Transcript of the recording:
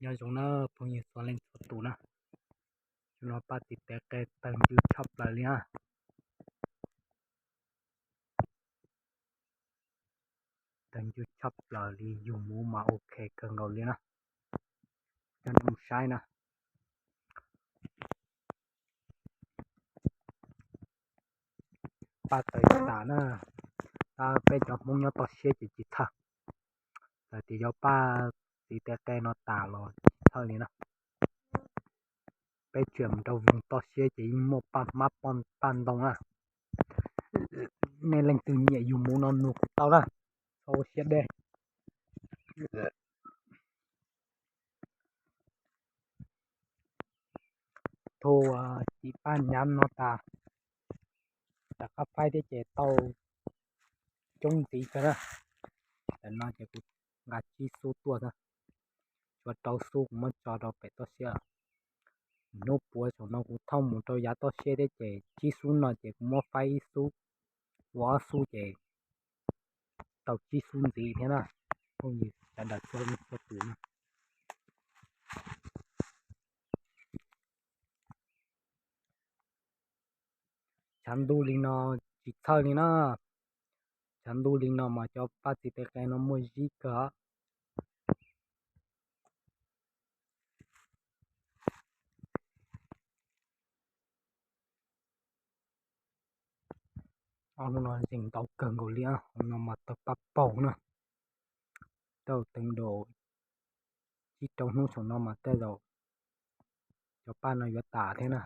Nyob zoo na phooj ywg txhua leej txhua tus na. Xyoo no paj txiv tes qe tawg ncw tshaj plaws li na. Tawg ncw tshaj plaws li, yug muv mas ok kawg nkaus li na. Coj nej mus saib na. Paj tawg tas na, tab peb cov Hmoob nyob toj siab ces tsis txhawj. Txawm tias yog paj txiv tes qe no tas los tsis txhawj li na. Peb tseem mus rau voog toj siab ces yeej muaj paj hmab paj ntoo na. Nej leej twg nyiam yug muv no nug kuv tau na, txhob ua siab deb. Thaum txiv paj nyav no tas, rov qab faib thiab ces tau coob ntxiv kawg na. Tam no ces kuv nqa tsib xub tuaj na, tshuav rau xub kuv muab tso rau pem toj siab. Hnub puav saum no kuv thauj mus rau yav toj siab thiab ces tsib xub no ces kuv muab faib ib xub, ua ob xub ces tau tsib xub ntxiv thiab na. Phooj ywg sawv daws txhua leej txhua tus na. Tshav ntuj li no tsis txhawj li na. Tshav ntuj li no mas cov paj txiv tes qe no muaj zib kawg. Ob hnub no zeeg ntau kawg nkaus li, hauv no mas tawg paj paug na. Tau teev dua tsib rau hnub saum no mas tej zaum cov paj no yuav tas thiab na.